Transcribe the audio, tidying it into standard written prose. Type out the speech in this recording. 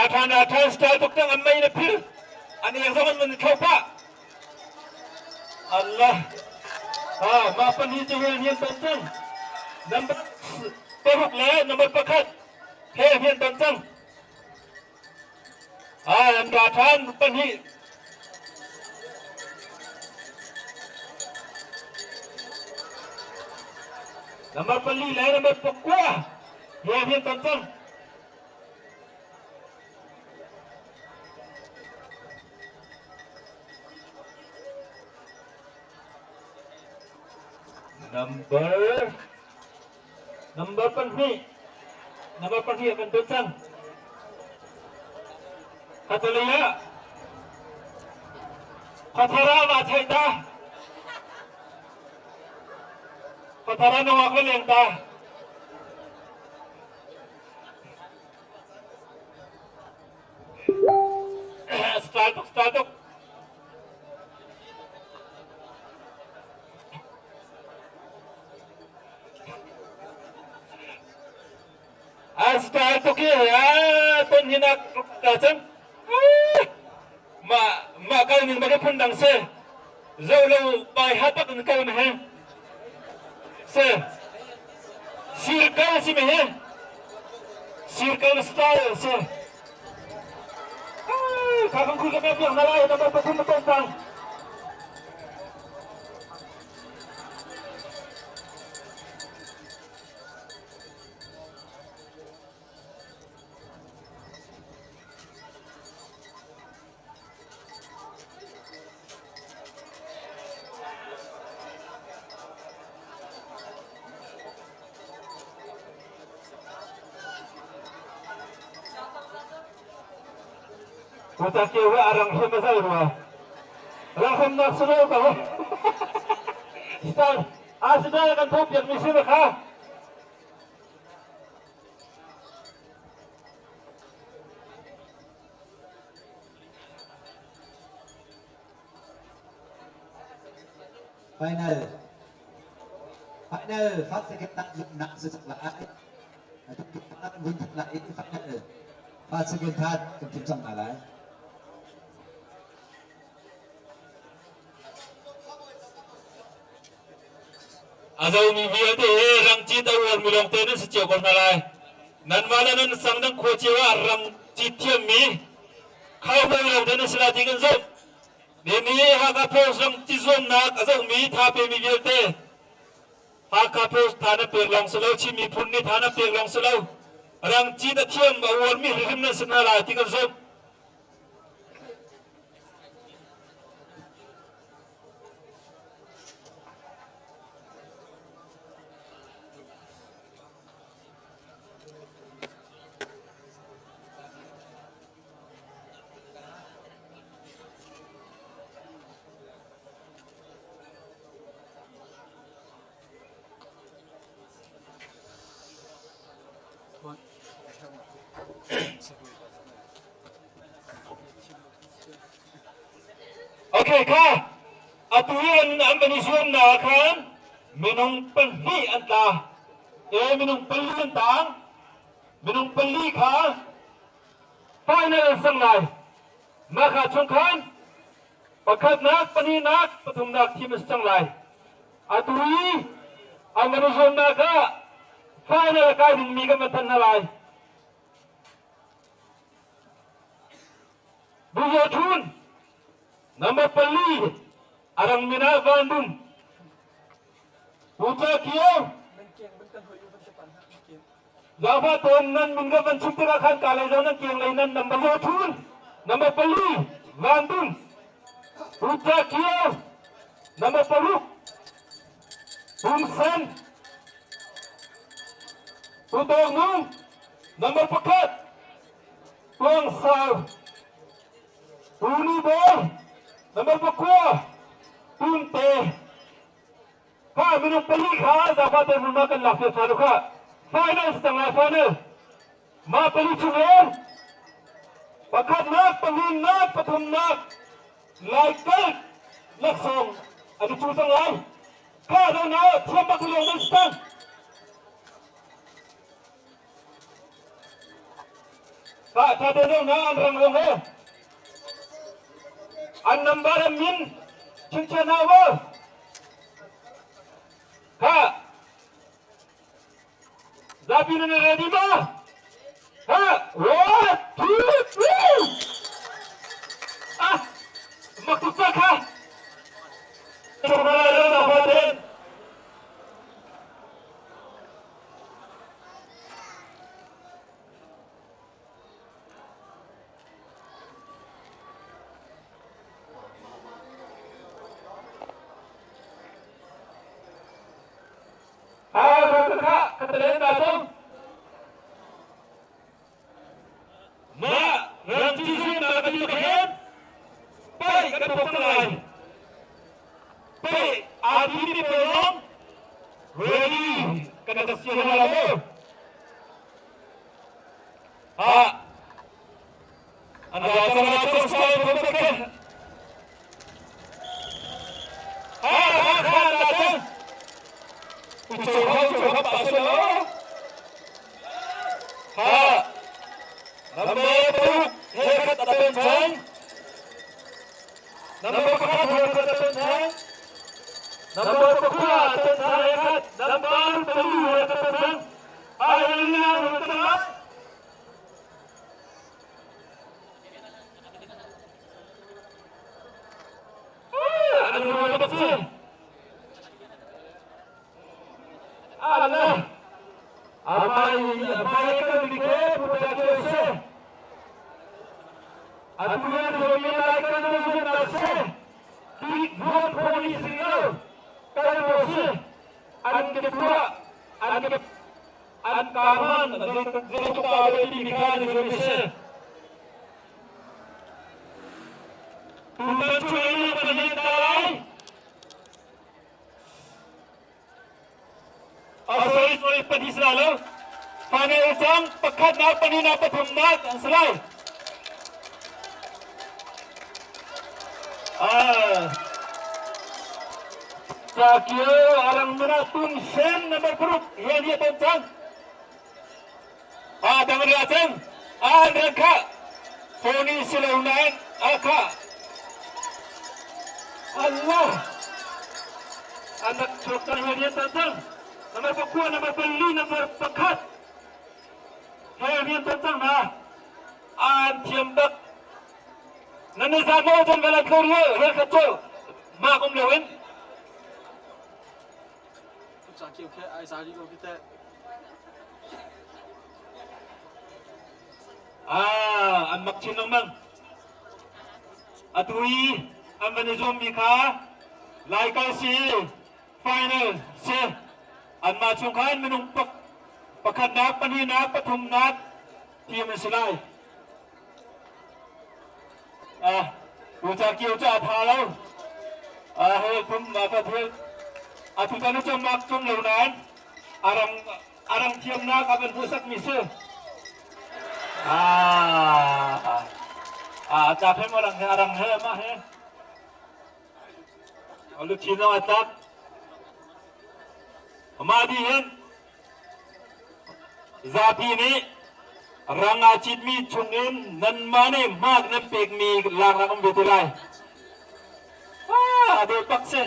Ra than ra than style tuk tang an mei na phil. An ek zong an mun thlo pah. Allah. Ha ma pahnih cu he hian ton cang. Number paruk le number pakhat he hian ton cang. Ah an ra than pahnih. Number pali le number pakua he hian ton cang. Number number pahnih number pahnih kan ton cang. Katalia Khathara ma chai ta Khathara nungak le leng ta Style tuk style tuk. A style tuk hi ton hi nak ka cang. Ma ma kal ning ma ka phun dang se. Zo lo bai ha tak in kal ma he. Se. Circle si me he. Circle style si. Kha kan khui ka me piak na lai number pathum na ton cang. Kuta kewe arang hem azai rua. Rang hem nak selo ka. Star asida kan thop piak mi si kha. Final. Final first second tak nak si cak lai. Atu vun thak lai final. First second third kan thim cang hna lai. A zomi vialte he rangci tawuar mi lawngte nan si cio ko hna lai. Nanmah le nan sang nan khua cio ah rangci thiammi cowboy lawngte nan si lai ti kan zumh. Nini Hakha Post rangci zuamnak a zohmi tha pemi vialte Hakha Post tha na pek lawng si lo, Chin miphun nih tha na pek lawng si lo, rangci na thiam a uarmi hrimhrim nan si hna lai ti kan zumh. Okay kha atu an an kan i zuamnak khan minung pahnih an tla e minung pali an tang minung pali kha final an sang lai mah kha chung khan pakhatnak pahnihnak pathumnak thim a si cang lai atu i an kan i zuamnak ah final a kai dingmi kan van thanh hna lai Buzo Thun number pali arang mina Van Dun Pucha Kio Zafa ton nan min ga van chim tikah khan ka lei zo nan kiang lei nan number Zo Thun number pali Van Dun Pucha Kio number paruk Hung Sen Tutong Nung number pakhat Tuang Sau Tuni Bo number pakua Tun Te Kha minung pali kha zafa te hmunhma kan lak piak hna lo kha final si cang lai final mah pali chung in pakhatnak pahnihnak pathumnak laikal laksawng an i cu cang lai kha do na thiam bak lawng nan si cang. Ka tha te zong na an rang rong he. An number an min chingchian hna maw? Kha zapi nan ready ma? Ha, one, two, three. Ah, mak tuk cak kha. Mah ramci zumnak kan lut hin paih kan thawk cang lai. Paih aa timi pawl lawng ready kan rak si hna lai mu. Ah, an ra cang lai cang sai ko tak ke. Ah, ha kha la cang. Ucho hau cho hap a lo. Ha, number 2 he khat a pen cang. Number 4 he khat a pen cang. Number 4 a pen cang he khat. Number 2 he khat a pen cang. An ke tuah an ke an kaman zeitluk dah a timi kha an i zuam i si. Tutan cu ei kan in ta lai. Oh, sorry, sorry, pahnih si lai lo. Final cang pakhatnak, pahnihnak, pathumnak an si lai. Ah. Sakio arang mana tung sen nomor 6 hian dia ton cang. A dang ria cang. A an kha. Tony silo nain a kha. Allah. Anak chuak cang hian dia ton cang. Nomor 4, nomor 4, nomor 1. He rian ton cang na. An thiam bak. Nan i zat lo cun velat ko rih he khat cu mak um lo in. Ah, an mak chin lengmang. Atu i an van i zuammi kha Laikal si final si anmah chung khan minung pakhatnak, pahnihnak, pathumnak thim an si lai. Uca kio cu a tha lo. He kum ka thil a tutan cu mak cung lo nain arang arang thiamnak a van hmuhsak mi si. Ah ah tlak he arang he arang he ma he. Luchin zong a tlak. Mah di hin Zapi nih rang aa citmi chungin nanmah nih hmak nan pekmi laknak um ve te lai. Ah, a dawh bak si.